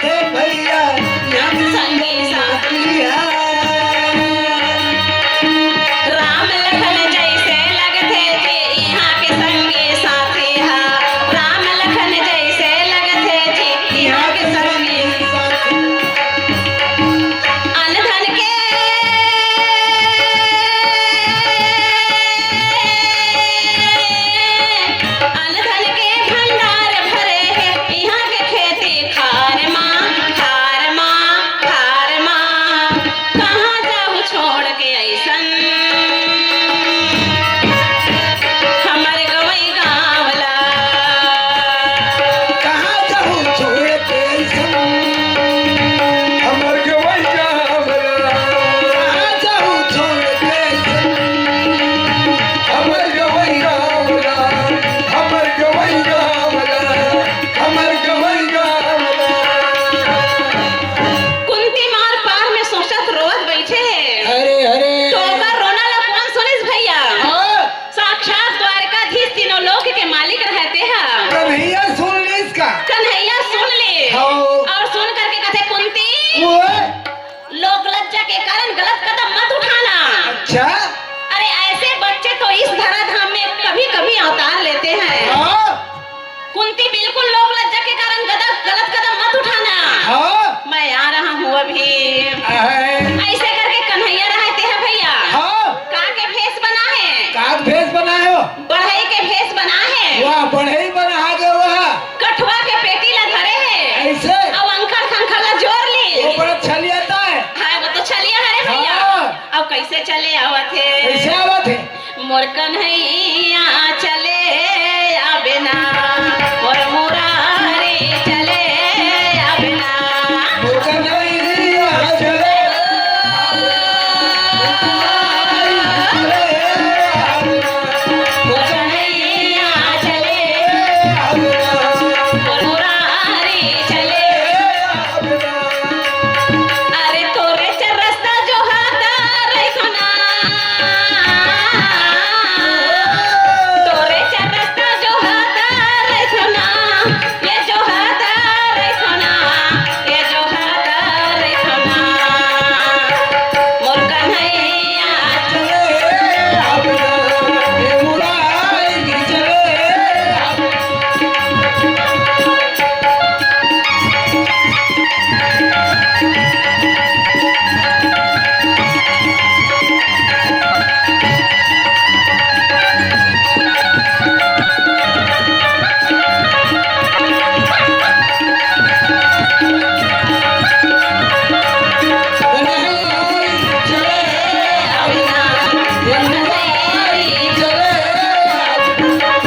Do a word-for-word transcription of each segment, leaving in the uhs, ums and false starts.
भैया, यहाँ के संगी साथी है। राम लखन जैसे लगथे जी, यहाँ के संगी साथी है। राम लखन जैसे लगथे जी, यहाँ के संगी साथी। अनधन के, अनधन के भंडार भरे हे, इहाँ के खेती खार मा, खार मा, खार मा। कहाँ जाहू छोड़ के अइसन हमर गवई गाँव ला। कहाँ जाहू छोड़ के अइसन हमर गवई गाँव ला। कहाँ जाहू छोड़ के अइसन हमर गवई गाँव ला, हमर गवई गाँव ला, हमर गवई गाँव ला। कुंती मार पार में सोचत रोवत बइठे हे। अरे, अरे। तो ओकर रोना ला कोन सुनिस भैया? हाँ। साक्षात द्वारकाधीश तीनों लोक के मालिक रहते हैं। कन्हैया सुन लिस का? कन्हैया सुन ले। हाँ। और सुन करके कथे, कुंती, ओए। लोक लज्जा के कारण गलत कदम मत उठाना। अच्छा। अरे, ऐसे बच्चे तो इस धराधाम में कभी-कभी अवतार लेते हैं। हाँ। कुंती, बिल्कुल लोक लज्जा के कारण गद-, गलत कदम मत उठाना। हाँ। मैं आ रहा हूँ अभी। अहै। ऐसे करके कन्हैया रहते हैं भैया। हाँ। का के भेष बना है? का के भेष बना है वो? बढ़ई के भेष बना है। वाह, बढ़ई बना गे वाह। कठुआ के पेटी ला धरे है। ऐसे? अब अंखर खंखर ला जोर ली। वो बड़ा छलियाता है। हाँ, वो तो छलिया है रे भैया। हाँ। अब कैसे चले आवत है? कैसे आवत है? मोर कन्हैया चले आबे ना, मोर मुरारी चले आबे ना। मोर कन्हैया चले आबे ना, मोर कन्हैया चले आबे ना, मोर मुरारी चले आबे ना। अरे तोरे चर रस्ता जो हाथ रहिथो ना, तोरे चर रस्ता जो हाथ रहिथो ना, ये जो हाथ रहिथो ना, ये जो हाथ रहिथो ना, मोर कन्हैया चले आबे ना, ये मुरारी चले आबे ना।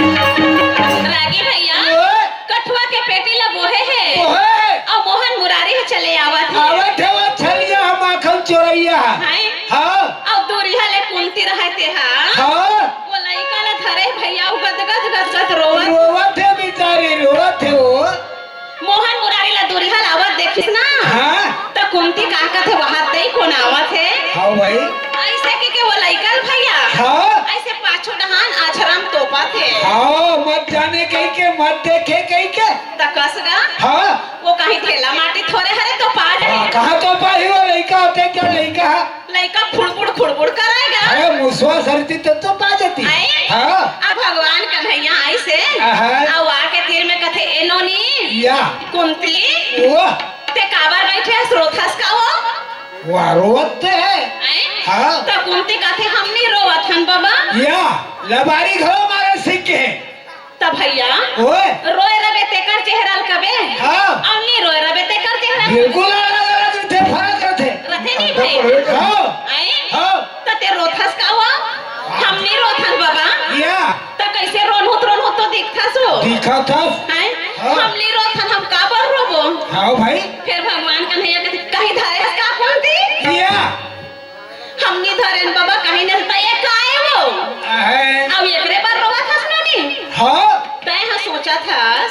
रागी भैया, कठुआ के पेटी ला बोहे हे। बोहे हे। अउ मोहन मुरारी ह चले आवत हे। आवत हे वो छलिया ह माखन चोरइया ह। हैं? हाँ। अउ दूरिहा ले कुंती रहय तेहा। हाँ। वो लइका ला धरे भैया, वो गदगद गदगद रोवत। रोवत हे बिचारी, रोवत हे वो। मोहन मुरारी ला दूरिहा लावत देखिस ना। हाँ। त कुंती का कथे, वहाँ तई कोन आवत हे? हाँ भाई। अइसे के, के वो लइका ल भैया। हाँ। अइसे पाछू डहान आछरम तोपत हे। हाँ, मत जाने कहिके, मत देखे कहिके। त कस गा? हाँ। वो कहीं ढेला माटी थोरे हरे तो पा जाही। हाँ, कहाँ तो पाही वो लइका होते, क्या लइका हे? लइका फुड़बुड़ फुड़बुड़ करय गा। अरे, मुसवा सरती तो, तो पा जाती। आए? हाँ। अब भगवान कन्हैया आइस हे। हाँ। अउ आके तीर में कथे, "ए नोनी।" या। कुंती। वाह। ते काबर बइठे हस, रोथस का वो? वाह, रोवत ते हे। आए? हाँ। त कुंती कथे, "हम नी रोवत हन बबा।" या, लबारी घलो मारे सीख गे हे। त भैया, ओए। रोए रबे तेकर चेहरा ल कबे, हाँ। अउ नी रोए रबे तेकर चेहरा ल कबे। बिल्कुल अलग-अलग रथे, फरक रथे। रथे नी भाई? हाँ। आए? हाँ। त ते रोथस का वो? हम नी रोथन बबा। या। त कइसे रोनहुत, रोनहुत तो दिखथस वो। दिखथस। हैं? हाँ। हम नी रोथन, हम काबर रोबो? हाँ भाई। फेर भगवान कन्हैया कथे, "कहीं धरे हस का कुंती?" या। हम नी धरेन बबा, कहीं नहीं त ये काय वो? अहै। अब एकरे बर रोवत हस नोनी? हाँ। तैं ह सोचत हस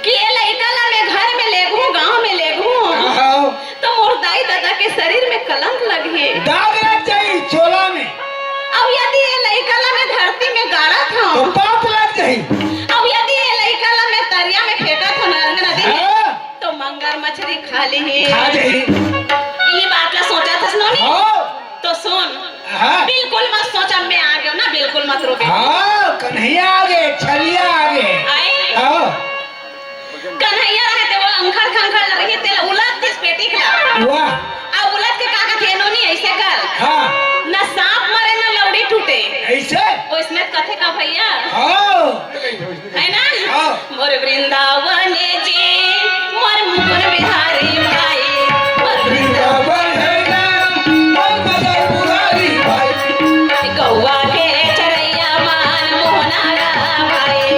कि ये लइका ला मैं घर में लेगहूँ, गांव में लेगहूँ, हाँ। त मोर दाई ददा के शरीर में कलंक लगही। दाग लग जाही चोला में। अब यदि ये लइका ला मैं धरती में गाड़त हूँ, त पाप लग जाही। अब यदि ये लइका ला मैं तरिया में फेंकत हूँ, नर्मदा नदी में, हाँ। त मंगर मछरी खाली ही। खा जाही। ये बात ला सोचा था, सुनो नी? हाँ। तो सुन। हाँ। बिल्कुल मत सोच, अब मैं आ गया ना, बिल्कुल मत रो बेटी। हाँ, कन्हैया आ गए, छलिया आ गए। आए? हाँ। कन्हैया रहे ते वो अंखड़ खंखड़ लगे, तेल उलट दिस पेटी का। वाह। अब उलट के का कहते, नोनी ऐसे कर। हाँ। न सांप मरे, न लौड़ी टूटे। ऐसे? ओइसने कथे का भैया? हाँ। है ना? हाँ। मोर वृंदावन जी, मोर मुकुंद बिहारी भाई, मोर वृंदावन है ना, मोर मदन मुरारी भाई। गौवा के चरैया मान मोहना गा भाई।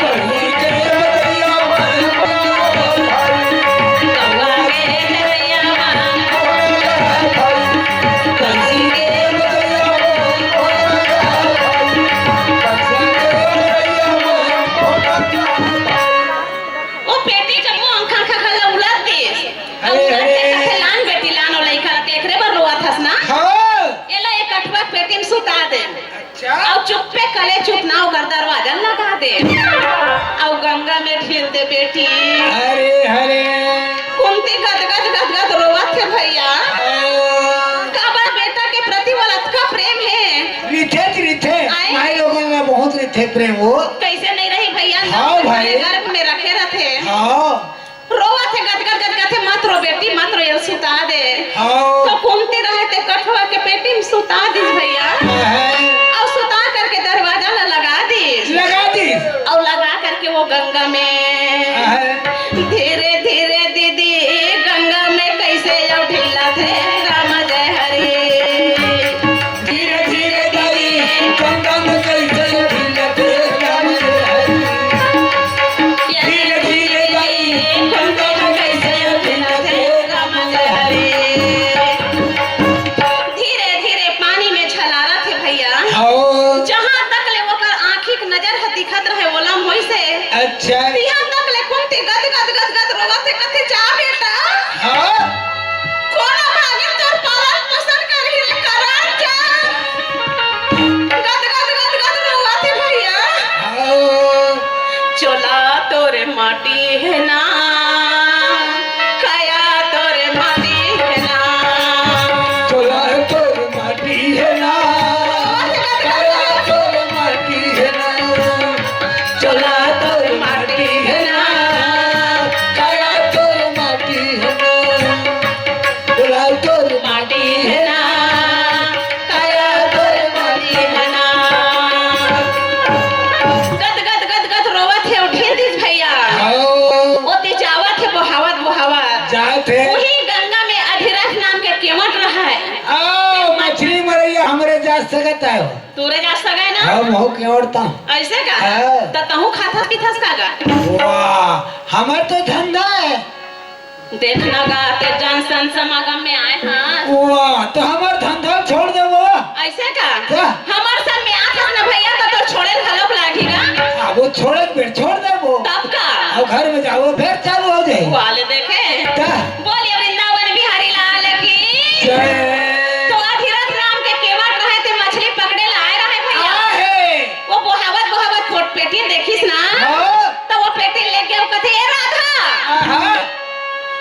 गौवा के चरैया मान मोहना गा भाई। गौवा के चरैया मान मोहना गा भाई। कंसी के चरैया मान मोहना गा भाई। कंसी के चरैया मान मोहना गा भाई। ओ बेटी, जब वो अंखड़ खंखड़ ला उलट दिस, अउ अरे, उलट के अरे। कथे, "लान बेटी, लान, ओ लइका ला तेकरे बर रोवत हस ना? हाँ। एला एक कठवा पेटी में सुता दे।" अच्छा। अउ चुप्पे कले चुप ना ओकर दरवाजा लगा दे। अउ गंगा में ढील दे बेटी। अरे, अरे। कुंती गदगद, गदगद रोवत हे भैया। हाँ। काबर बेटा के प्रति वो अतका प्रेम हे। रिथे, रिथे। आए। माई लोगन ला बहुत रिथे प्रेम वो। कैसे नहीं रही भैया, हाँ भाई। गर्भ में रखे रहते। हाँ। रोवत हे, गदगद, गदगद हे, "मत रो बेटी, मत रो, ये सुता दे।" हाँ। तो कुंती रहे ते कठवा के पेटी में सुता दिस भैया। हाँ। अउ सुता करके दरवाजा ला लगा दिस। लगा दिस। अउ लगा करके वो गंगा में हाँ। धीरे धीरे दीदी गंगा में कैसे अउ ढीला थे राम जय हरी। धीरे धीरे दाई गंगा में कैसे ढीला थे राम जय हरी। धीरे धीरे दाई गंगा में कैसे ढीला थे राम जय हरी। धीरे धीरे पानी में छलारत हे भैया। हाँ। जहाँ तक ले ओकर आँखी के नजर ह दिखत रहे, ओला मोइस हे। अच्छा। तिहाँ तक ले कुंती गद गद गद गद रोवत हे, कथे, "जा बेटा।" हाँ। कोनो भागिन तोर पालन पोषण करही रे, करा जा। गद गद गद गद रोवत हे भैया। हाँ। चोला तोर माटी हे ना, काया तोर माटी हे ना। चोला तोर माटी हे ना, काया तोर माटी हे ना। चोला तोर माटी हे ना, काया तोर माटी हे ना। चोला तोर माटी हे ना, काया तोर माटी हे ना। गद गद गद गद रोवत हे, उठे दिस भैया। हाँ। ओती जावत हे, बोहावत बोहावत। जात हे। वही गंगा में अधिरथ नाम के केवट रहा है। आओ, मछली मरैया हमरे जा सकत हे। तोरे जा सके ना? हम हो केवड़ता। ऐसे का? हाँ। त तहूँ खाथस पीथस का गा? वाह, हमर तो धंधा हे। देखना गा, ते जन सन समागम में आए हाँ। वाह, त हमर धंधा छोड़ देबो। ऐसे का? का? हमर सन में आथस ना भैया, त तोर छोड़े घलोक लागी गा। अब वो छोड़े फिर छोड़ देबो। तब का? अब घर में जाओ, फिर चालू हो जाए। वाले देखे। का? बोलिए वृंदावन बिहारी लाल की। जय। तो अधिरथ नाम के केवट रहे ते मछली पकड़े ला आए रहे भैया। आहे। वो बोहावत बोहावत पोट पेटी देखिस ना, हाँ। तो वो पेटी लेके वो कथे, "ए राधा।" आहा।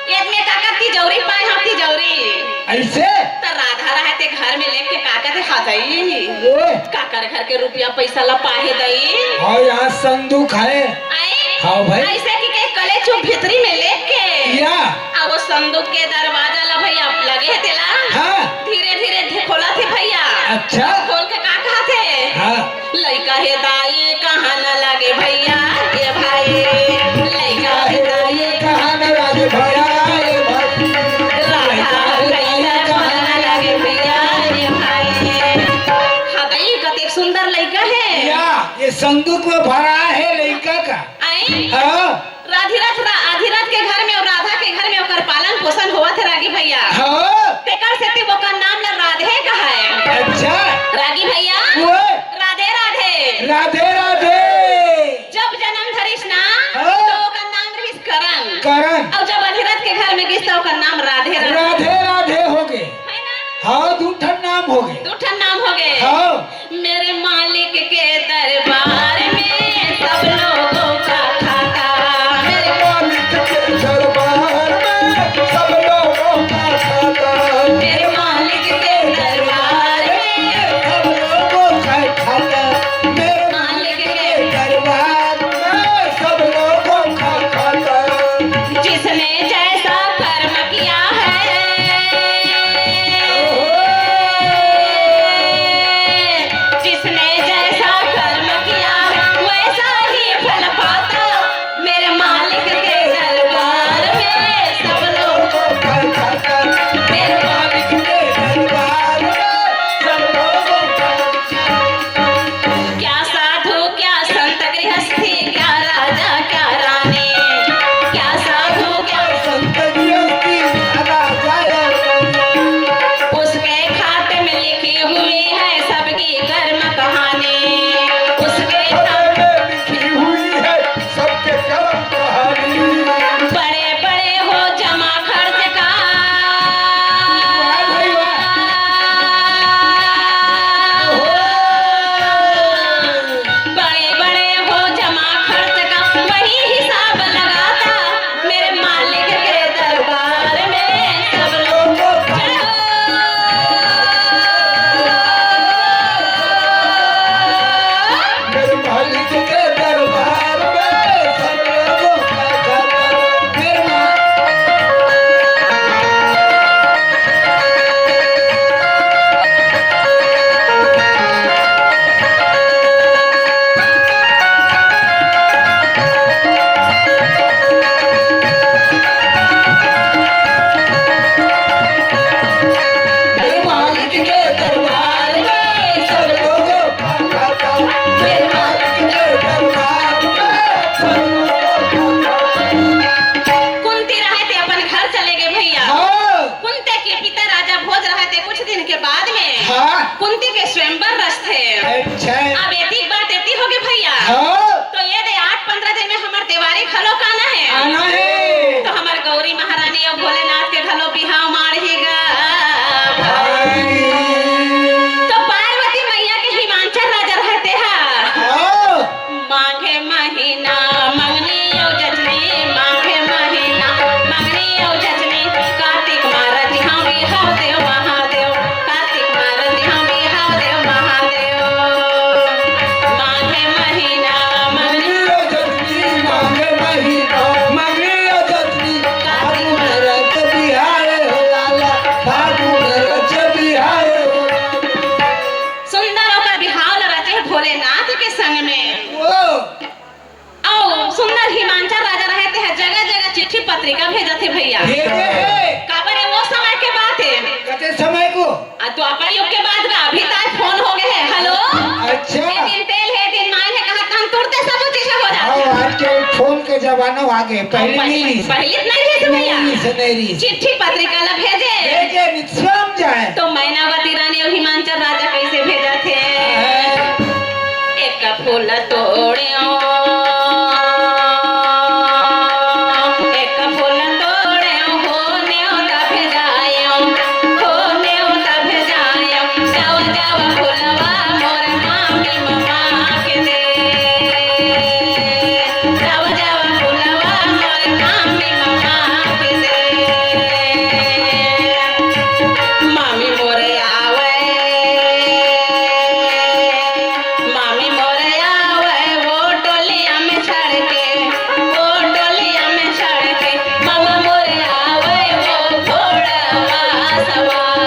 एदमे का का तिजौरी पाए हम तिजौरी। ऐसे? त राधा रहे ते घर में लेके का कथे, "हाँ दई।" ओए। काकर घर के रुपया पैसा ला पाहे दई। हाँ, यहाँ संदूक है। आए? हाँ भाई। ऐसे कि कहे कले चुप भीतरी में लेके। या। आ वो संदूक के दरवाजा ला भैया लगे हे तेला। हाँ। धीरे धीरे धे-, खोलत हे भैया। अच्छा। खोल के का कहत हे? हाँ। लइका हे दाई कहाँ न लगे भैया, ए भाई। लइका हे दाई कहाँ न लगे भैया, ए भाई। राधा लइका कहाँ न लगे भैया, ए भाई। हाँ, दाई कतेक सुंदर लइका हे। या, ये संदूक में भरा हे लइका का। आई? हाँ। अधिरथ रा-, अधिरथ के घर में अउ राधा के घर में ओकर पालन पोषण होवत हे रागी भैया। हाँ। तेकर सेती ओकर नाम ला राधे कहाय। अच्छा। रागी भैया, ओए। राधे राधे। राधे राधे। जब जन्म धरिस ना, हाँ। तो ओकर नाम रहिस करण। करण। अउ जब अधिरथ के घर में गिस, तो ओकर नाम राधे राधे। राधे राधे हो गे। है ना? हाँ, दू ठन नाम हो गे। दू ठन नाम हो गे। हाँ। मेरे मालिक के दरबार में सब लोगों का खाता। मेरे मालिक के दरबार में चिट्ठी पत्रिका भेजत हे भैया। भेजे हे। काबर हे, वो समय के बात हे। कते समय को? आ, तो अपन युग के बात का, अभी तार फोन हो गए हे। हेलो। अच्छा। ए दिन तेल हे, दिन माल हे, कहा तहन तुरते सब चीज हो जात हे। हाँ, आजकल फोन के जमाना आ गए, पहले पहले, नहीं रही। पहले इतना नहीं रही थी भैया। नहीं रही, नहीं रही। चिट्ठी पत्रिका ला भेजे। भेजे, निश्चय जाए। तो मैनावती रानी अउ हिमांचल राजा कैसे भेजत हे? हाँ। एक फूल तोड़ेंव, एक फूल तोड़ेंव, हो नेवता भेजाएंव, हो नेवता भेजाएंव, जावा जावा फूलवा मोर मामी ममा के दे, जावा जावा फूलवा मोर मामी ममा के दे। मामी मोरे आवे, मामी मोरे आवे, वो टोलिया में चढ़ के, वो टोलिया में चढ़ के, मामा मोरे आवे, वो घोड़वा सवार।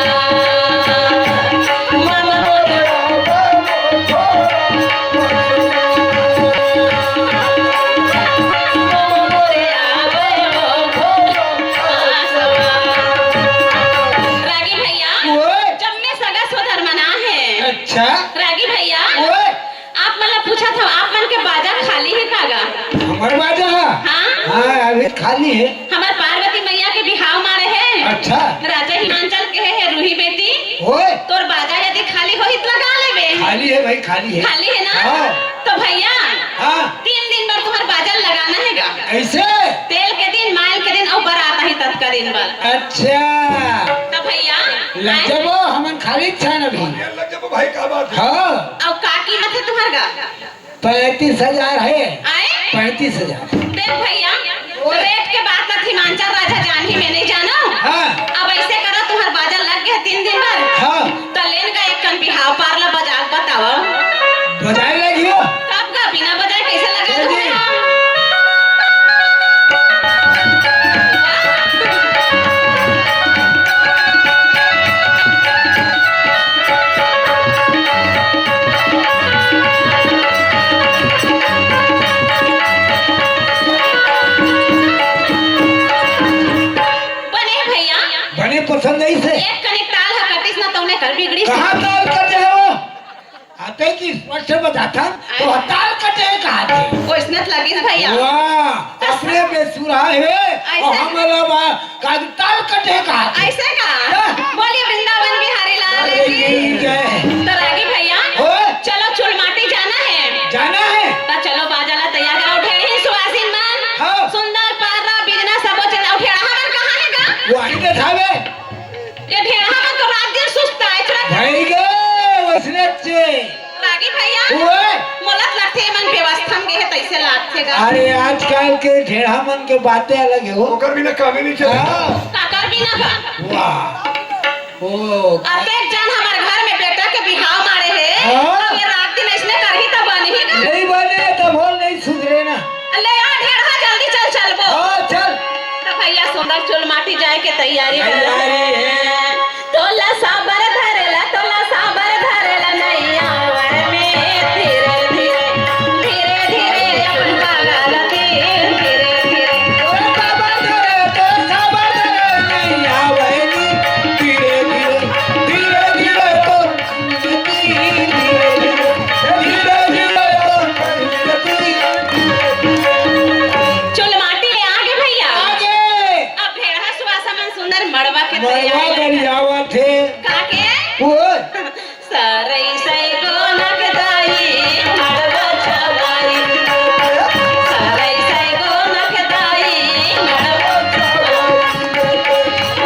मामा मोरे आवे, वो घोड़वा सवार। मामा मोरे आवे, वो घोड़वा सवार। रागी भैया, ओए। जब मैं सगा सोदर मना है। अच्छा। रागी भैया, ओए। आप मन ला पूछत हव, आप मन के बाजा खाली हे का गा? हमर बाजा? हाँ। हाँ, अभी खाली हे। हमर पार्वती मैया के बिहाव माड़े हे। अच्छा। राजा हिमांचल के हे, हे रूही बेटी। ओए। तोर बाजा यदि खाली होही त लगा लेबे। खाली हे भाई, खाली हे। खाली हे ना? हाँ। तो भैया, हाँ। तीन दिन बर तुम्हर बाजा लगाना हे गा। ऐसे? तेल के दिन, माल के दिन अउ बरात आही ततका दिन बर। अच्छा। तो भैया, लग जाबो, हमन खाली छन अभी। लग जाबो भाई, का बात हे? हाँ। अउ का कीमत हे तुम्हर गा? पैंतीस हजार हे। आए? पैंतीस हजार। देख भैया, ओए। रेट के बात ला हिमांचल राजा जानही, मैं नहीं जानव। हाँ। अब ऐसे करो, तुम्हर बाजा लग गए तीन दिन बर। हाँ। त लेन का एक कन बिहाव पार ला बजा के बतावा। बजाए लगियो। कब का बिना बजाए कैसे लगा जल्दी। दूंगा? बने भैया। बने पसंद नहीं से। एक कनिक ताल ह कटिस ना तौने कर बिगड़िस। कहाँ ताल कटे हो? आते कि स्पष्ट बताता तो ताल कटे कहा थे। ओइसने त लगिस भैया। वाह, अपने बेसुरा हे, ऐसे? और हमला बा-, का ताल कटे कहा थे। ऐसे का? हाँ। बोलिए वृंदावन बिहारी लाल अरे की। की जय। तो रागी भैया, हो? चलो चुलमाटी जाना है। जाना है? तो चलो बाजा ला तैयार करो, ढेर ही सुवासिन मन। हाँ। सुंदर पारा बिजना सबो चला उठे रहा, हमर कहाँ है गा? वही तो था बे। ये ढेढ़ा मन तो रात दिन सुस्ता है, चला। भाई गे, वसने चे। रागी भैया, ओए। मोला त लगथे मन व्यवस्था में गे हे, तैसे लागथे गा। अरे, आजकल के ढेढ़ा मन के बातें अलग है वो। ओकर बिना कामे नहीं चले। हाँ। काकर बिना बा? वाह। ओ। अतेक जन हमर घर में बेटा के बिहाव मारे हे। हाँ। अब ये रात दिन ऐसने करही त बनही का? नहीं बने, तब हो नहीं सुधरे ना। ले आ ढेढ़ा, जल्दी चल, चलबो। हाँ, चल। त भैया सुंदर चुलमाटी जाए के तैयारी कर। तैयारी है। तोला साबर धरेला, तोला साबर धरेला, नैया वर में धीरे धीरे, धीरे धीरे अपन पाला ला तीर, धीरे धीरे। तोला साबर धरे, तोला साबर धरे, नैया वर में धीरे धीरे, धीरे धीरे तो चुलमाटी ले आगे भैया। आगे। अब भेड़हा सुवासा मन सुंदर मड़वा के मड़वा तैयारी। गरियावत हे। का के? ओए। सरई सई गोनक दाई, मड़वा छवाई। सरई सई गोनक दाई, मड़वा छवाई।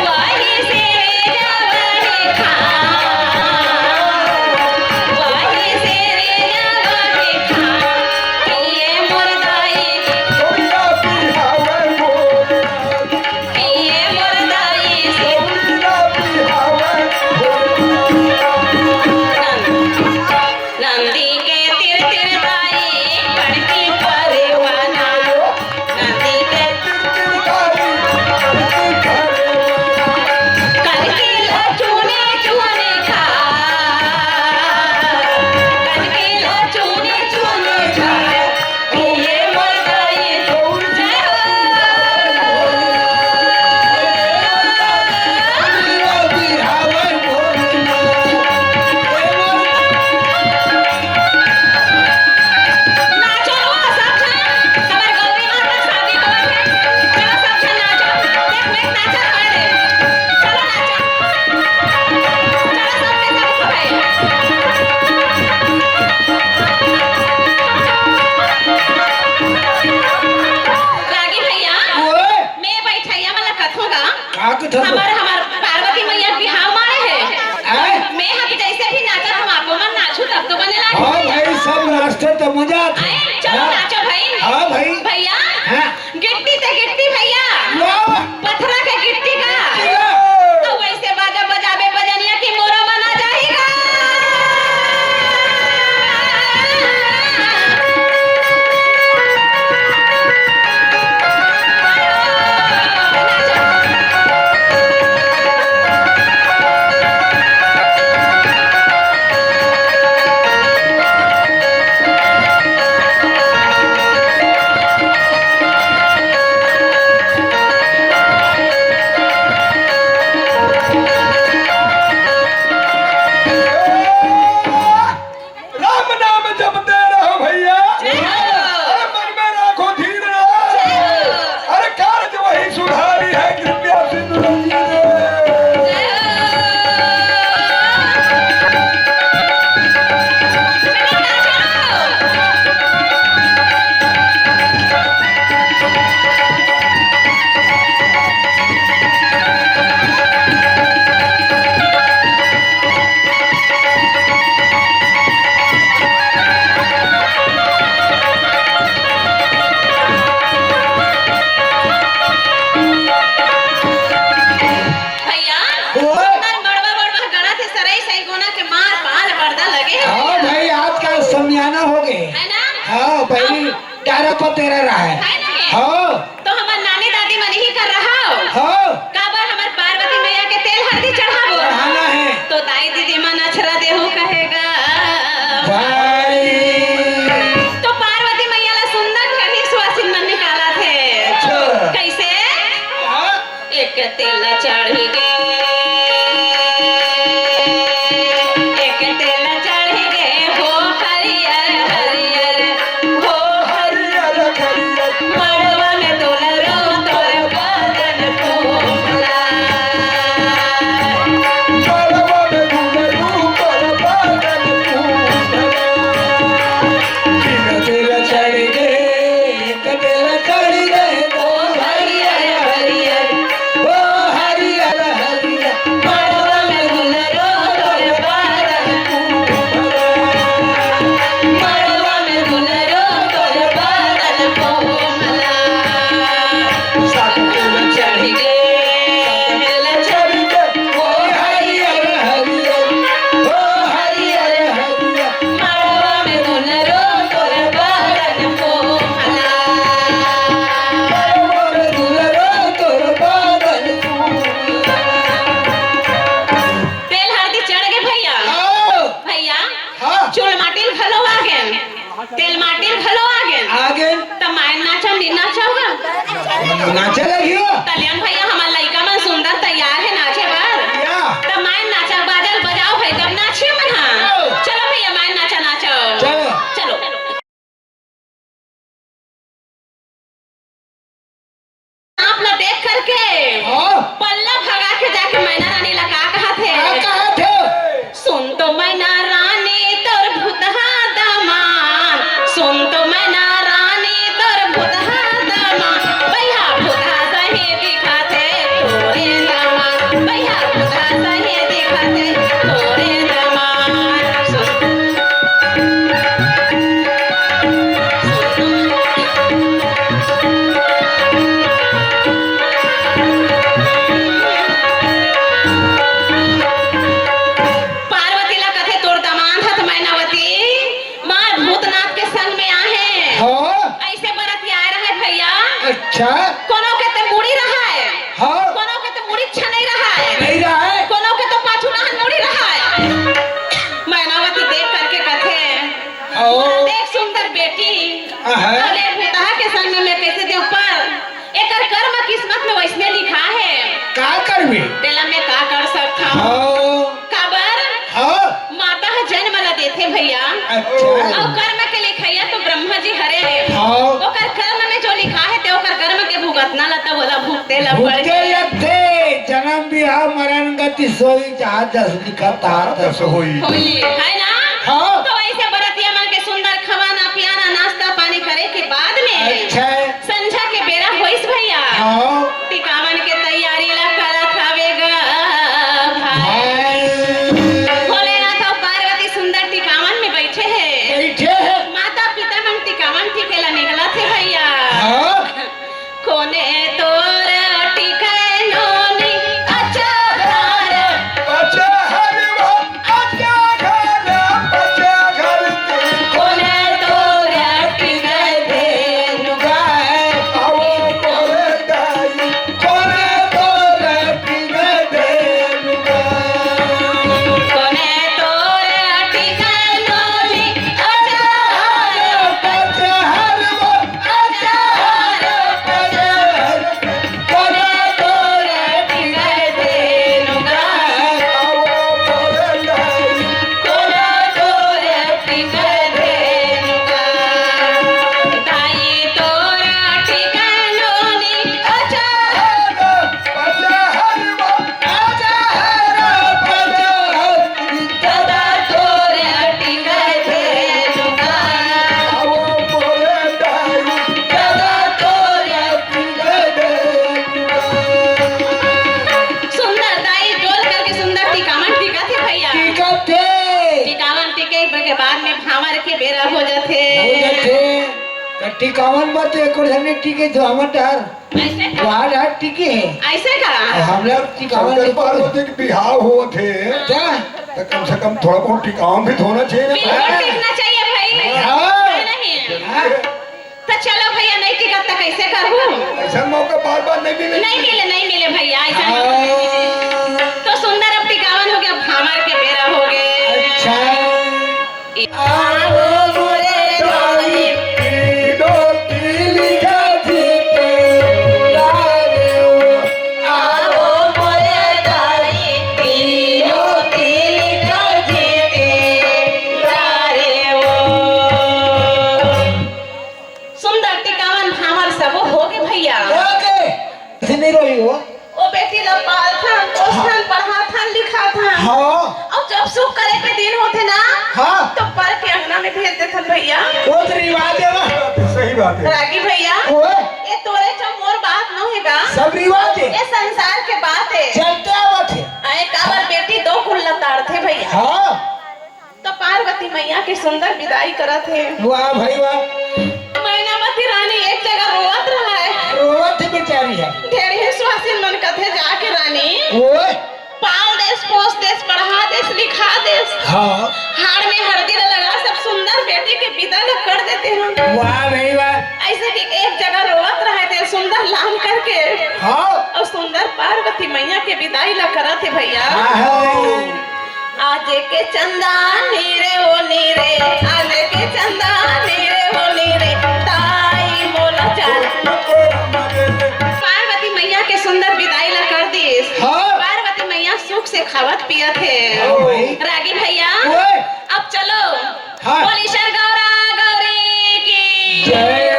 वाही से रे जावही खान, वाही से रे जावही खान। ये मोर दाई। ये मोर दाई से। हमर, हमर पार्वती मैया के बिहाव माड़े हे। आय? मैं ह तो जइसे भी नाचत हँव, आपो मन नाचहू तब तो बने लागही। हाँ भाई, सब नाचथे त मजा आथे। आय, चलो हाँ। नाचो भाई। हाँ भाई। भैया, हाँ। गिट्टी ते गिट्टी भैया। वाह। पथरा के गिट्टी का। गिट्टी का। त वइसे बाजा बजाबे बजनिया कि मोरो मन आ जाही गा। राम नाम जपते रहो भैया। जय हो। अरे मन में राखो धीर। जय हो। अरे कारज वही सुधारी है, कृपया सिंधु रंगी रे। जय हो। भैया, ओ। सुंदर मड़वा, मड़वा गणा के सरई सही गोना के मार पाल पर्दा लगे हे। हाँ भाई, आजकल समियाना हो गए। है ना? हाँ, पहली अब डारा पतेरा रहा है। है ना? हाँ। तो हमर नानी दादी मन ही कर रहा हो। हाँ। काबर हमर पार्वती मैया के तेल हरदी चढ़ाबो। चढ़ाना है। तो दाई दीदी मन अछरा देहू कहेगा। भाई। तो पार्वती मैया ला सुंदर ठंडी सुवासिन मन निकालथे। अच्छा। कैसे? हाँ। एक तेल चढ़ गे, एक तेल चढ़ गे, हो हरियर हरियर, हो हरियर हरियर। मड़वा में दुलरू तोर बदन फूला। मड़वा में दुलरू तोर बदन फूला। एक तेल चढ़ गे, एक तेल चढ़ गे, ओ हरियर हरियर, ओ हरियर हरियर। मड़वा में दुलरू तोर बदन फूला। मड़वा में दुलरू तोर बदन फूला। सात तेल चढ़ गे, तेल चढ़ गे, ओ हरियर हरियर, ओ हरियर हरियर। मड़वा में दुलरू तोर बदन फूला। मड़वा में दुलरू तोर बदन फूला। तेल हरदी चढ़ गे भैया। हाँ। भैया, हाँ। चूल माटी ल घलो आ गे, तेल माटी ल घलो आ गे। आ गे। त मायन नाचा, नी नाचा होगा? नाचा लगियो। कल्याण भैया, हमर लइका मन सुंदर तैयार हे नाचे बर। या। त मायन नाचा, बाजा ल बजाओ भाई, तब नाचिए मन हा। आओ। चलो भैया, मायन नाचा नाचो। चलो। चलो। सांप ला देख करके हाँ। पल्ला भगा के जाके मैना रानी ला का कहत हे? का कहत हे? सुन तो मैना रानी तोर भुतहा दामाद, सुन तो मैना रानी तोर भुतहा दामाद, भैया भुतहा सही दिखत हे तोरे दामाद, भैया भुतहा सही दिखत हे तोरे दामाद। सुन पार्वती ला कथे, "तोर दमांद हथ मैनावती, मार भूतनाथ के संग में आहे।" हाँ। अइसे बरतिया आए रहे भैया। अच्छा। कोनो के ते मुड़ी रहाय। हाँ। कोनो के ते मुड़ी छनई रहाय। नहीं रहाय। कोनो के तो पाछू डहन मुड़ी रहाय। मैनावती देख करके कथे, ओ। "देख सुंदर बेटी, अहं। अरे भूतहा के संग में मैं कैसे देव पर एकर कर्म किस्मत में वैसने लिखा हे।" का करबे? तेला मैं का कर सकत हंव? हाँ। काबर? हाँ। माता ह जन्म ला देथे भैया। अच्छा। अउ कर्म के लिखइया तो ब्रह्मा जी हरे। हाँ। ओकर कर्म में जो लिखा हे ते ओकर कर्म के भुगतना ला तब ओला भुगते ला भुगते पड़थे। लगथे। जन्म बिहाव मरण गति सोई, जहाँ जस लिखा तहाँ तस होई। होई, है ना? हाँ। तो ऐसे बरतिया मन के सुंदर खवाना पियाना, नाश्ता पानी करे के बाद में अच्छा। संझा के बेरा होइस भैया। हाँ। टिकावन के तैयारी ला करत टिकावन बर तो एको झन नइ टिके, जो हमर डहर, अइसे का? वहाँ डहर टिके हे। अइसे का? अउ हमला टिकावन शंकर नइ पार्वती के बिहाव होवत हे, क्या? त कम से कम थोड़ा बहुत टिकावन भी तो होना चाहिए ना। बिल्कुल टिकना चाहिए भाई। हाँ। है नहीं? हाँ। त चलो भइया, नइ टिकत त कइसे करहूँ? अइसन मौका बार बार नइ मिले। नइ मिले, नइ मिले भइया, अइसन हाँ। तो सुंदर अब टिकावन होगे, अब भांवर के बेरा होगे। अच्छा। आओ मोरे दाई, तीनों तीन का जीते ला रे ओ। आओ मोरे दाई, तीनों तीन का जीते ला रे ओ। सुंदर टिकावन भांवर सबो होगे भइया। होगे। अइसे नइ रोही हो। ओ बेटी ला पालथन, पोसथन, पढ़ाथन, लिखाथन। हाँ। अउ जब सुख करे के दिन होथे ना, हाँ। तो पर के अंगना में भेज देथन भइया। ओ तो रिवाज हे ना। सही बात हे। रागी भइया, ओए। ये तोरे जब मोर बात नोहे गा। सब रिवाज हे। ये संसार के बात हे। चलते आवत हे। अए काबर बेटी दो कुल लताड़थे भइया। हाँ। त पार्वती मइया के सुंदर बिदाई करत हे। वाह भाई वाह। मैनावती रानी एक जगह रोवत रहय। रोवत हे बेचारी ह। ढेड़ही सुवासिन मन कथे जाके रानी। ओए। पाल देस, पोस देस, पढ़ा देस, लिखा देस। हाँ। हाड़ में हरदी ल लगा सब सुंदर बेटी के बिदा ल कर देते हैं। वाह भाई वाह। अइसे कि एक जगह रोवत रहय ते सुंदर लान करके। हाँ। अउ सुंदर पार्वती मइया के बिदाई ल करत हे भइया। हाँ, हाँ। आज के चंदा नी रे ओ नी रे, आज के चंदा नी रे ओ नी रे, ताई मोला जान। पार्वती मइया के सुंदर बिदाई ला कर दिस। हाँ। पार्वती मइया सुख से खावत पियत हे। हाँ भाई। रागी भइया, ओए। अब चलो। हाँ। बोली शर गौरा गौरी की जय।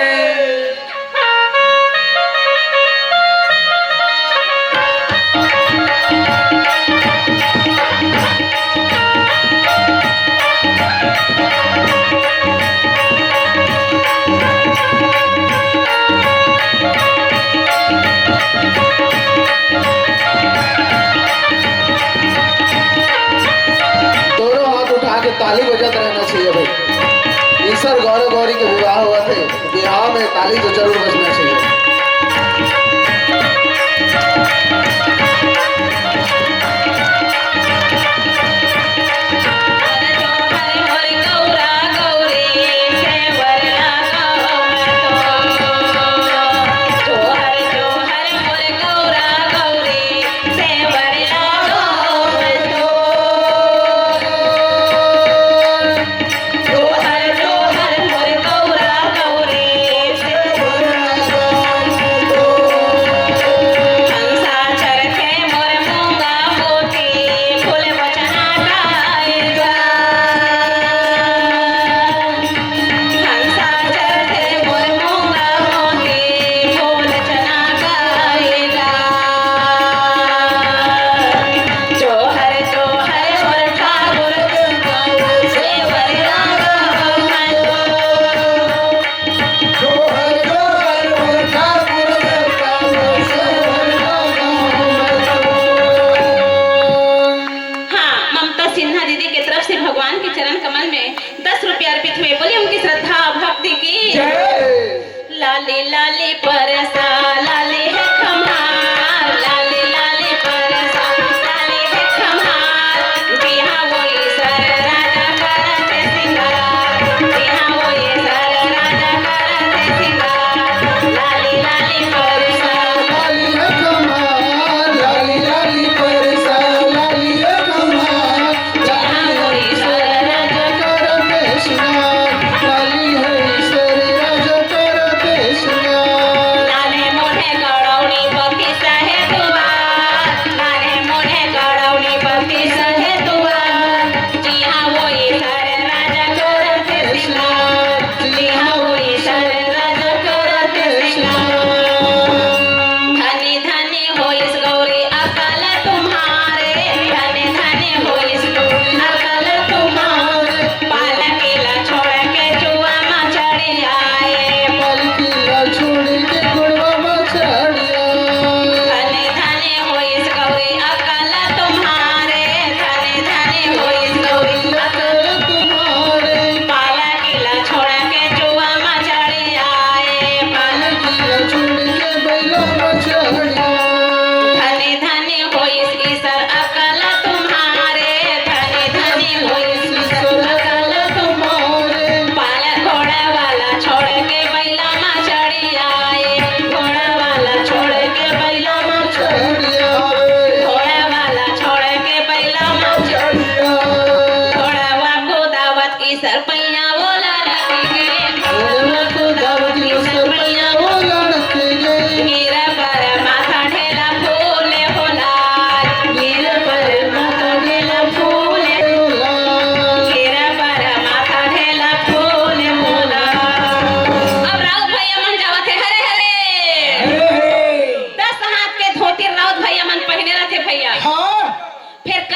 दोनों हाथ उठा के ताली बजत रहना चाहिए भाई। ईश्वर गौरव गौरी के विवाह हुआ थे, विवाह में ताली तो जरूर बजना चाहिए।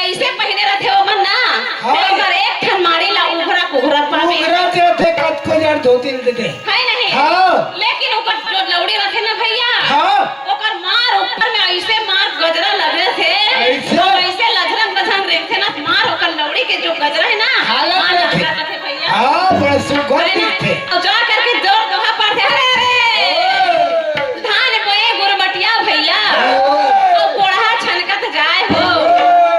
अइसे पहिने रथे ओमन ना, हाँ। ते ओकर एक ठन माड़ी ला उघरा कुघरत पाबे। उघरा के रथे, कतको जड़ धोती ल देथे। है नहीं? हाँ। लेकिन ओकर जो लौड़ी रथे ना भैया, हाँ। ओकर मार ऊपर में अइसे मार गजरा लगे थे, अइसे? अउ अइसे लझरंग लझरंग रेंगथे ना, मार ओकर लौड़ी के जो गजरा है ना, हाला मार रथे। लझरंग रथे भैया। हाँ, बड़ा सुघर है ना? दिखथे। अउ जा करके जोर दोहा पड़थे, अरे, अरे। ओ। धान बोए गुरबटिया भैया, ओ। अउ कोड़हा छनकत जाए हो,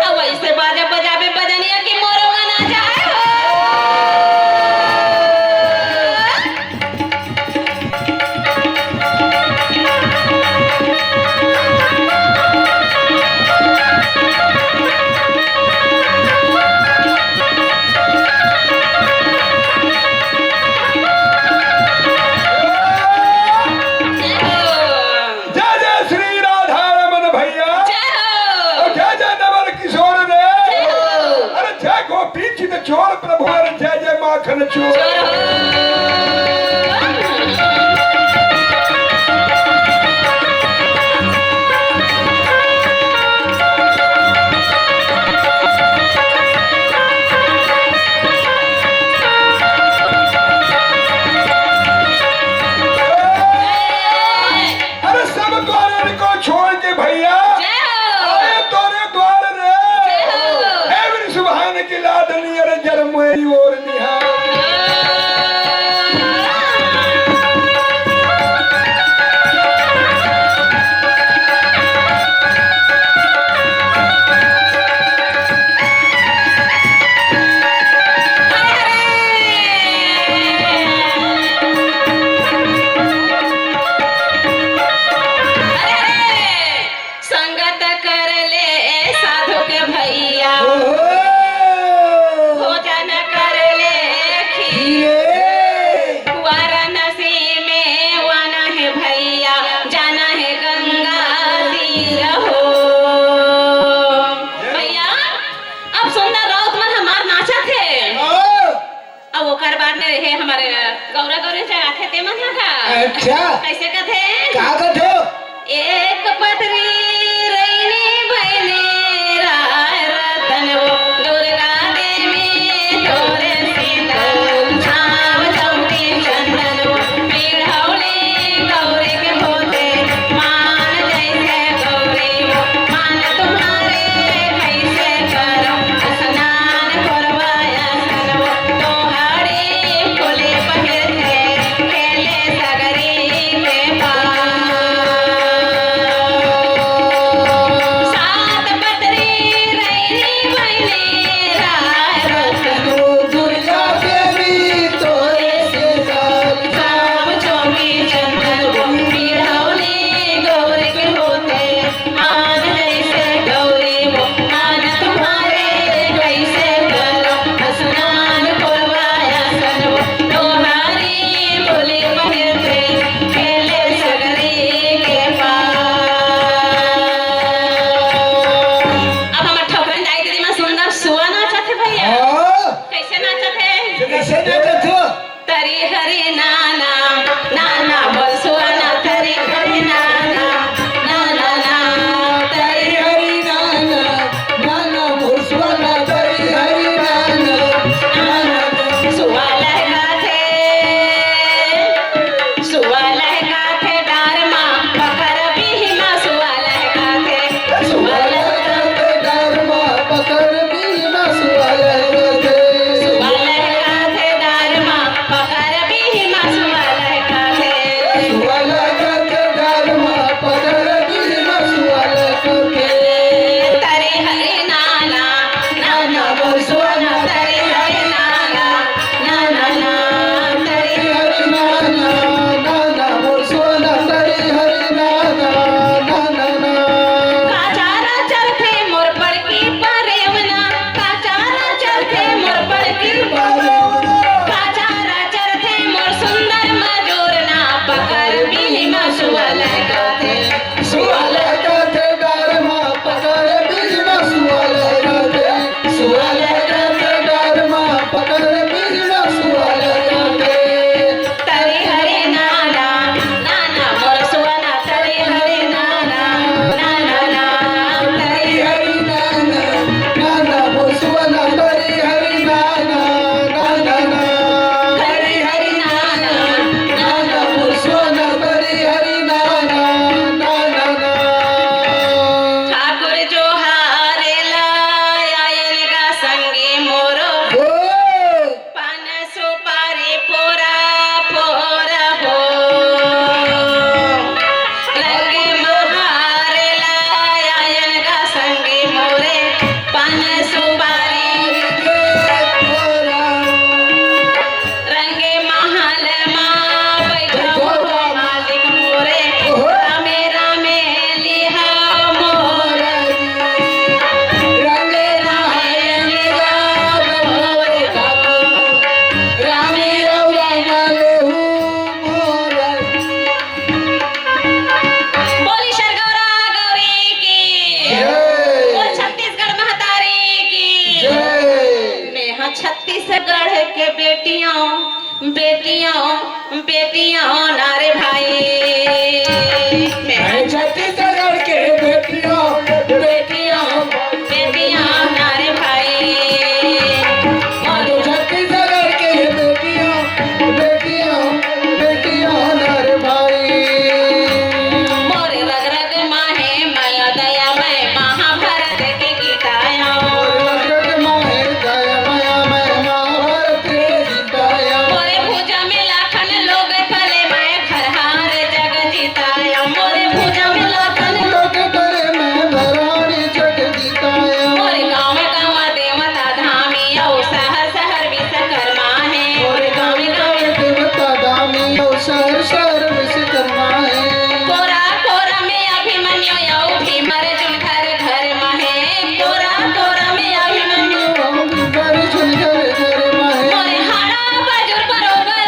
अउ अइसे बाजा बजाबे बजनिया कि मोरो मन आ जाए हो। जय जय श्री राधा रमन भैया। जय हो। और जय जय नवल किशोर रे। जय हो। अरे जय गोपी चित चोर प्रभु, अरे जय जय माखन चोर। चोर हो। अरे सब द्वारन को छोड़ के भैया जय हो। आए तोरे द्वार रे। जय हो। हे वृषभान की लाडली, अरे जर मोरी ओर निहार। संगत कर ले साधु के भैया, ओहो। भोजन कर ले खीर। खीरे। वाराणसी में वाना है भैया, जाना है गंगा तीर हो। भैया, अब सुंदर राउत मन हमार नाचत हे। हाँ। अब ओकर बाद में रहे हमारे गौरा गौरी जगाथे ते मन ह का। अच्छा। कैसे कथे? का कथे? एक पतरी रैनी भैले राय रतन वो दुर्गा देवी तोरे सीता छाव चौकी चंदन वो पीढ़ौली गौरी के होते मान जैसे गौरी वो मान तुम्हारे कैसे करो स्नान करवाया तोहरे फूले पहिरथे, खेले सगरी के के बेटियों, बेटियों, बेटियों ना रे भाई। मैं छत्तीसगढ़ के बेटियों, बेटियों, बेटियों ना रे भाई। मैं छत्तीसगढ़ के बेटियों, बेटियों, बेटियों ना रे भाई। मोरे रग रग माहे मया दया मैं महाभारत के गीता आयो। मोरे रग रग माहे दया मया मैं महाभारत के गीता आयो। मोरे भुजा में लाखन लोग पले मैं घरहार जग जीता आयो। मोरे भुजा में लाखन लोग पले मैं घरहार जग जीता आयो। मोरे गाँव गाँव देवता धामी अउ शहर शहर विश्वकर्मा हे। मोरे गाँव गाँव देवता धामी अउ शहर शहर विश्वकर्मा हे। कोरा कोरा में अभिमन्यु अउ भीम अर्जुन घर घर माहे। कोरा कोरा में अभिमन्यु अउ भीम अर्जुन घर घर माहे। मोरे हाड़ा बाजुर बरोबर।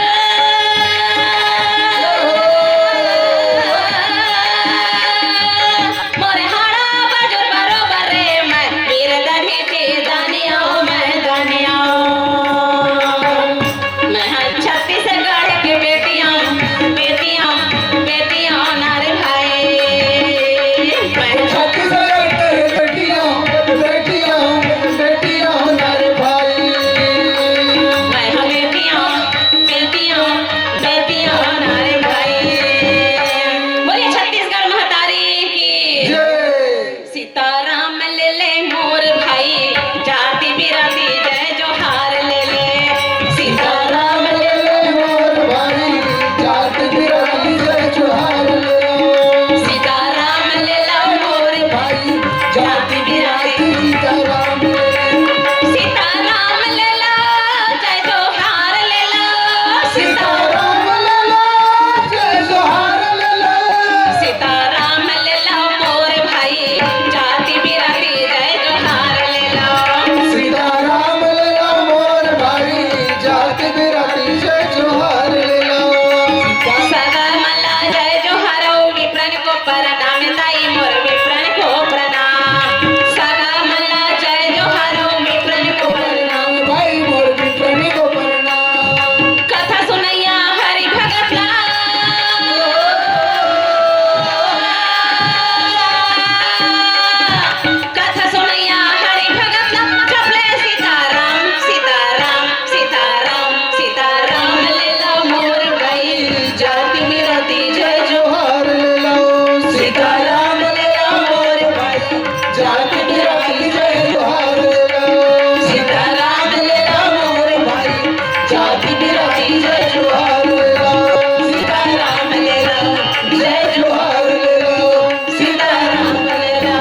मोरे हाड़ा बाजुर बरोबर रे, मैं वीर दही के दानिया, मैं दानिया। मैं हर छत्तीसगढ़ के बेटियां, बेटियां, बेटियां ना रे भाई। मैं छत्तीसगढ़ के बेटियां, बेटियां, बेटियां ना रे भाई। मैं हर बेटियां, बेटियां, बेटियां ना रे भाई। बोलिए छत्तीसगढ़ महतारी की। जय। सीताराम ले ले मोर भाई, जाति बिराती जय जोहार ले ले। सीताराम ले ले मोर भाई, जाति बिराती जय जोहार ले ले। सीताराम ले लो मोर भाई, जाति बिराती सीताराम ले ले। सीताराम ले लो, जय जोहार ले लो। सीताराम ले लो, जय जोहार ले लो। सीताराम ले लो मोर भाई, जाति बिराती जय जोहार ले लो। सीताराम ले लो मोर भाई, जाति बिराती जय जोहार ले लो। सगा मला जय जोहार, ओ विप्रन को प्रणाम, दाई मोर विप्रन को प्रणाम। सगा मला जय जोहार, ओ विप्रन को प्रणाम, भाई मोर विप्रन को प्रणाम। कथा सुनैया हरि भगत ला। कथा सुनैया हरि भगत ला। जप ले सीताराम, सीताराम, सीताराम, सीताराम ले लो मोर भाई। जाति बिराती जय जोहार ले लो। सीताराम ले लो मोर भाई। जाति बिराती जय जोहार ले लो। सीताराम ले लो मोर भाई। जाति बिराती जय जोहार ले लो। सीताराम ले लो, जय जोहार ले लो। सीताराम ले लो।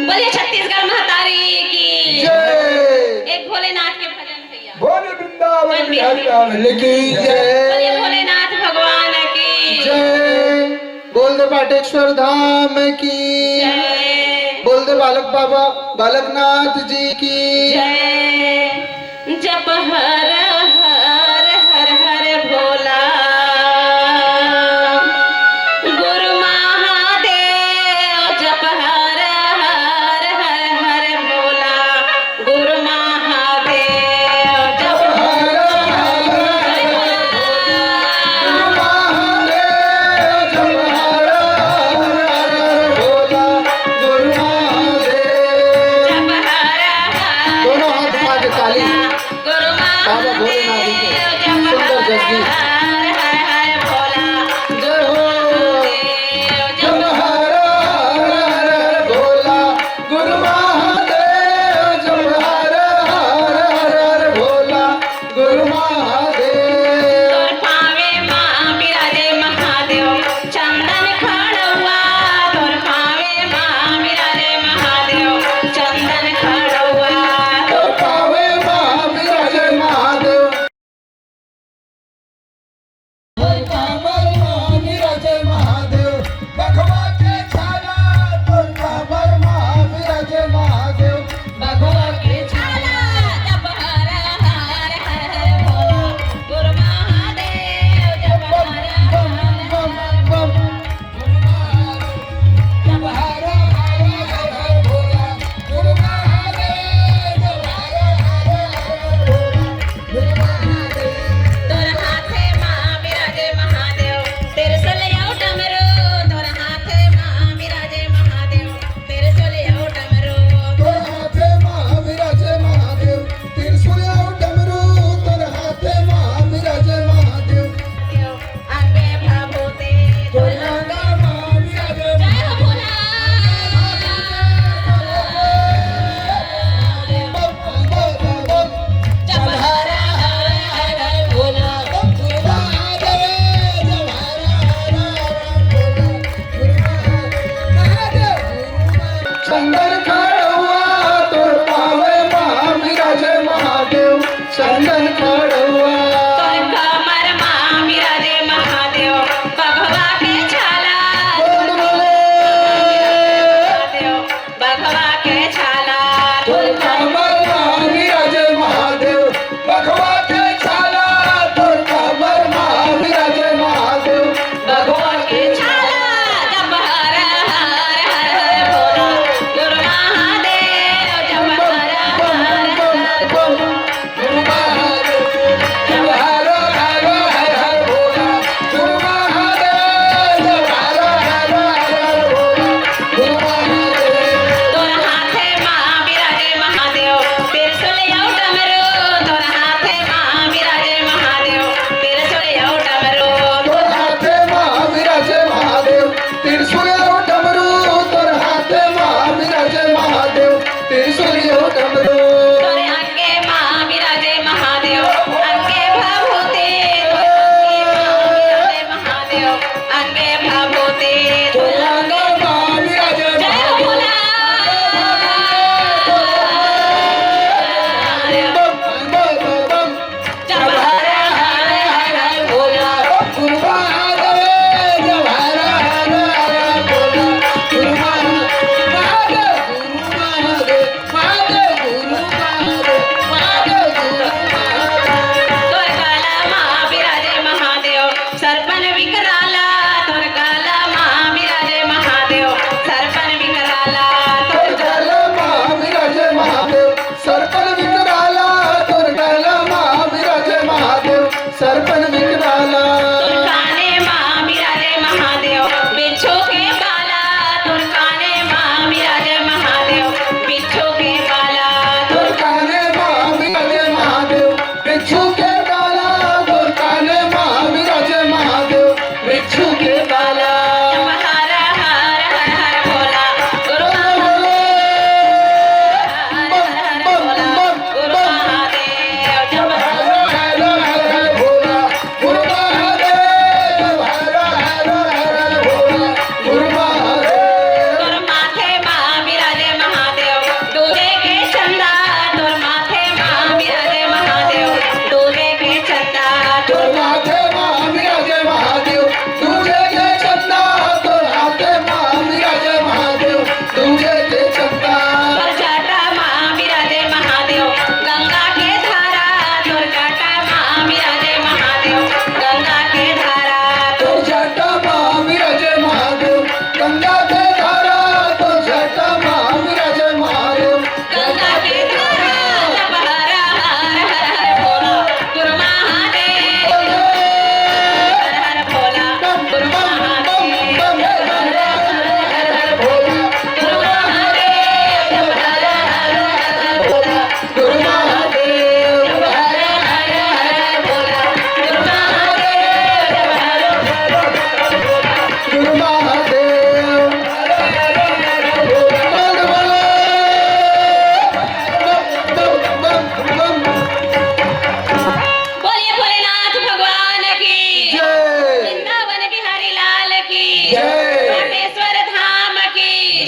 बोलिए छत्तीसगढ़ महतारी की। जय। एक भोलेनाथ के भजन भैया। बोले वृंदावन बिहारी लाल की जय। बोलिए भोलेनाथ भगवान की जय। बोल दे पाटेश्वर धाम की जय। बोल दे बालक बाबा बालकनाथ जी की जय। जप हर हर हर हर भोला गुरु महादेव। जप हर हर हर हर भोला गुरु महादेव। जप हर हर हर हर भोला गुरु महादेव। जप हर हर हर हर भोला गुरु महादेव। जप हर हर दोनों हाथ उठा के ताली। गुरु बाबा भोलेनाथ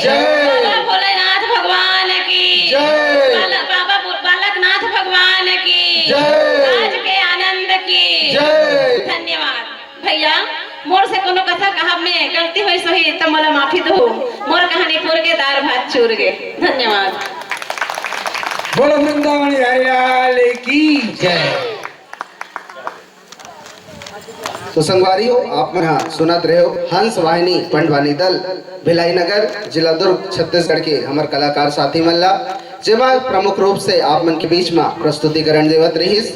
जय। बाबा भोलेनाथ भगवान की जय। बाला-, बाबा बो-, बालकनाथ भगवान की जय। आज के आनंद की जय। धन्यवाद। भैया, मोर से कोनो कथा कहब में गलती होइस होही त मोला माफी दो। मोर कहानी पुर गे, दार भात चूर गे। धन्यवाद। बोलो वृंदावन हरियाल की जय। तो संगवारी हो, आप मन ह सुनत रहे हो हंस वाहिनी पंडवानी दल, भिलाई नगर, जिला दुर्ग, छत्तीसगढ़ के हमर कलाकार साथी मन ला, जेमा प्रमुख रूप से आप मन के बीच म प्रस्तुतिकरण देवत रहिस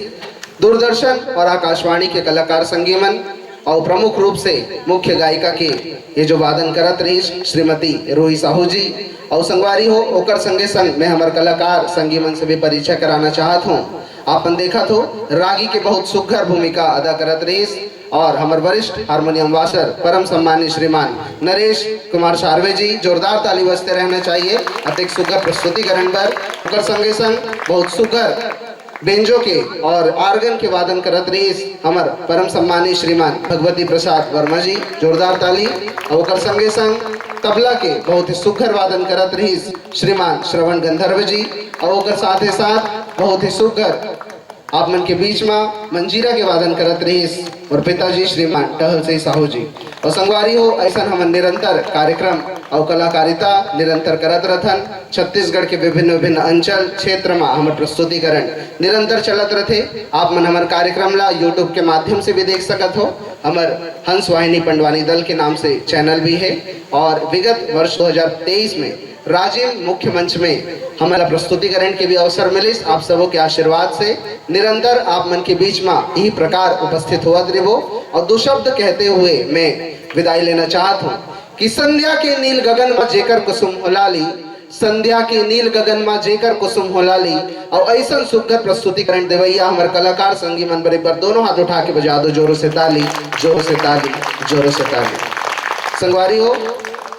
दूरदर्शन और आकाशवाणी के कलाकार संगी मन, और प्रमुख रूप से मुख्य गायिका के ये जो वादन करत रहिस श्रीमती रूही साहू जी, और संगवारी हो, ओकर संगे संग मैं हमर कलाकार संगी मन से भी परिचय कराना चाहत हूँ। आपन देखत हो, रागी के बहुत सुघर भूमिका अदा करत रहिस और हमर वरिष्ठ हारमोनियम वासर परम सम्मानी श्रीमान नरेश कुमार सार्वे जी, जोरदार ताली बजते रहना चाहिए अतेक सुघर प्रस्तुतिकरण बर। ओकर संगे संग बहुत सुघर बेंजो के और आर्गन के वादन करत रहिस हमर परम सम्मानी श्रीमान भगवती प्रसाद वर्मा जी, जोरदार ताली। और ओकर संगे संग तबला के बहुत ही सुघर वादन करत रहिस श्रीमान श्रवण गंधर्व जी, और ओकर साथे साथ बहुत ही सुघर आप मन के बीच म मंजीरा के वादन करत रहिस और पिताजी श्रीमान टहल सिंह साहू जी। और संगवारी हो, ऐसन हमन निरंतर कार्यक्रम और कलाकारिता निरंतर करत रथन। छत्तीसगढ़ के विभिन्न विभिन्न अंचल क्षेत्र म हमर प्रस्तुतिकरण निरंतर चलत रथे। आप मन हमर कार्यक्रम ला YouTube के माध्यम से भी देख सकत हो। हमर हंस वाहिनी पंडवानी दल के नाम से चैनल भी है और विगत वर्ष दो हज़ार तेईस में राजिम मुख्य मंच में हमला प्रस्तुतिकरण के भी अवसर मिलिस। आप सबो के आशीर्वाद से निरंतर आप मन के बीच म यही प्रकार उपस्थित होवत रहिबो। और दो शब्द कहते हुए मैं विदाई लेना चाहत हूँ कि संध्या के नील गगन म जेकर कुसुम हो लाली, संध्या के नील गगन म जेकर कुसुम हो लाली, और ऐसन सुघर प्रस्तुतिकरण देवैया हमर कलाकार संगी मन बर एक बार दोनों हाथ उठा के बजा दो जोरों से ताली, जोरों से ताली, जोरों से ताली। संगवारी हो,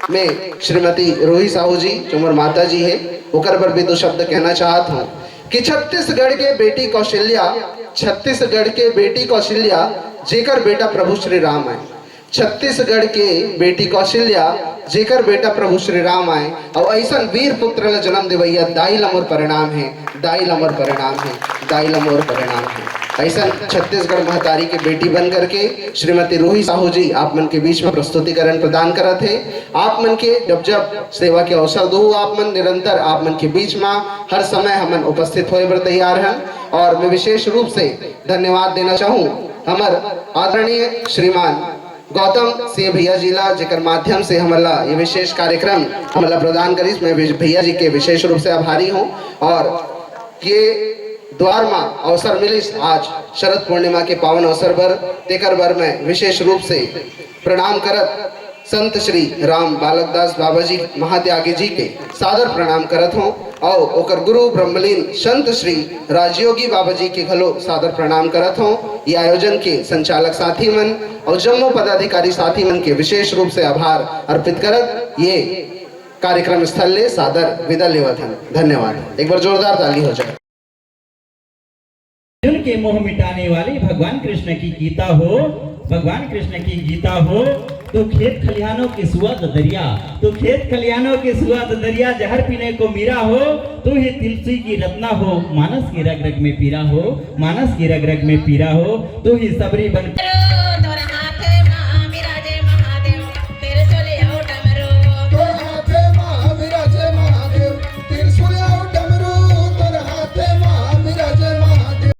मैं श्रीमती रूही साहू जी, जो मोर माता जी है, ओकर बर भी दो शब्द कहना चाहत हूँ कि छत्तीसगढ़ के बेटी कौशल्या, छत्तीसगढ़ के बेटी कौशल्या, जेकर बेटा प्रभु श्री राम है। छत्तीसगढ़ के बेटी कौशल्या, जेकर बेटा प्रभु श्री राम आए, और ऐसन वीर पुत्र ला जन्म देवैया दाई ला मोर प्रणाम है, दाई ला मोर प्रणाम है, दाई ला मोर प्रणाम है। ऐसन छत्तीसगढ़ महतारी के बेटी बन करके श्रीमती रूही साहू जी आप मन के बीच में प्रस्तुतिकरण प्रदान करत है। आप मन के जब जब सेवा के अवसर दो, आप मन निरंतर आप मन के बीच में हर समय हमन उपस्थित होए बर तैयार हन। और मैं विशेष रूप से धन्यवाद देना चाहूँ हमर आदरणीय श्रीमान गौतम सिंह भैया जी ला, जेकर माध्यम से हमला ये विशेष कार्यक्रम हमला प्रदान करिस। मैं विश-, भैया जी के विशेष रूप से आभारी हूँ और ये द्वार मा अवसर मिलिस आज शरद पूर्णिमा के पावन अवसर बर, तेकर बर मैं विशेष रूप से प्रणाम करत संत श्री राम बालक दास बाबा जी महात्यागी जी के सादर प्रणाम करत हूँ। और ओकर गुरु ब्रह्मलीन संत श्री राजयोगी बाबा जी के घलो सादर प्रणाम करत हूँ। ये आयोजन के संचालक साथी मन और जम्मो पदाधिकारी साथी मन के विशेष रूप से आभार अर्पित करत ये कार्यक्रम स्थल ले सादर विदा लेवत हन। धन्यवाद। एक बार जोरदार ताली हो जाए। अर्जुन के मोह मिटाने वाली भगवान कृष्ण की गीता हो, भगवान कृष्ण की गीता हो। तू खेत खलिहानों के सुआ ददरिया, तू खेत खलिहानों के सुआ ददरिया, जहर पीने को मीरा हो। तू ही तुलसी की रत्ना हो, मानस की रग रग में पीरा हो, मानस की रग रग में पीरा हो। तू ही सबरी बन